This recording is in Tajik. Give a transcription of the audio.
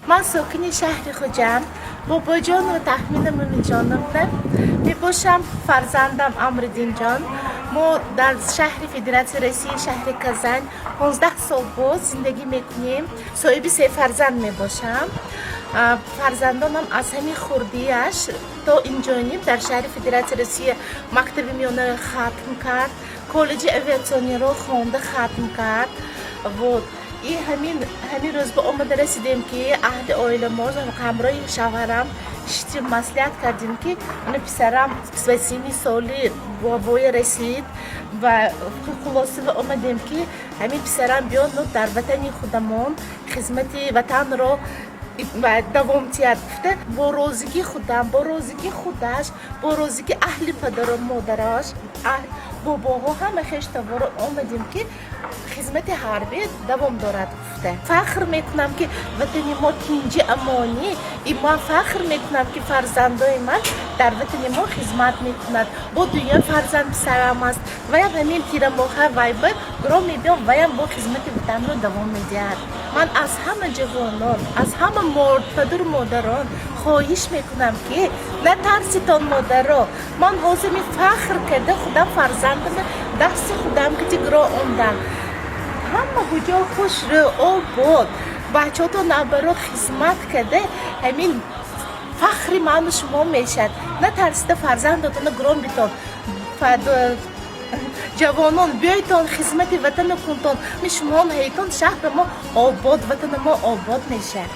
Ман сокини шаҳри Хуҷанд, Бобоҷону Таҳмина Муминҷоновна мебошам. Фарзандам Амриддинҷон. Мо дар шаҳри Федератсияи Россия, шаҳри Казань 15 сол боз зиндагӣ мекунем. Соҳиби се фарзанд мебошам. Фарзандонам аз ҳамин хурдиаш то инҷониб дар шаҳри Федератсияи Россия мактаби миёнаро хатм кард, коллеҷи авиатсиониро хонда хатм кард. Вот и ҳамин рӯз ба омада расидем, ки аҳли оила мо ҳамроҳи шавҳарам шитим, маслиҳат кардем, ки ана писарам ба синни соли бобоя расид ва хулоса омадем, ки ҳамин писарам биёд, дар ватани худамон хизмати ватанро давом диҳад гуфта, бо розигии худам, бо розигии худаш, бо розигии аҳли падару модараш, бобоҳо, ҳама хештаворо омадем, ки хизмати ҳарбӣ давом дорад гуфта. Фахр мекунам, ки ватани мо тинҷи, амонӣ, и ман фахр мекунам, ки фарзандои ман дар ватани мо хизмат мекунад. Бо дуюм фарзанд писарам аст, ваям ҳамин тирамоҳа вайба гиро мебиём, ваям бо хизмати ватанро давом медиҳад. Ман аз ҳама ҷавонон, аз ҳама падару модарон хоҳиш мекунам, ки натарситон, модаро. Ман ҳозир фахр карда худам фарзандама дасти худам кати гиро омдам. Ҳама куҷо хушрӯ, обод, бачаҳото наоборот хизмат карда, ҳамин фахри ману шумо мешавад. Натарсида фарзандотона гиром битон. Ҷавонон, биёйтон, хизмати ватана кунтон. Шумоам ҳейтон, шаҳри мо обод, ватани мо обод мешавад.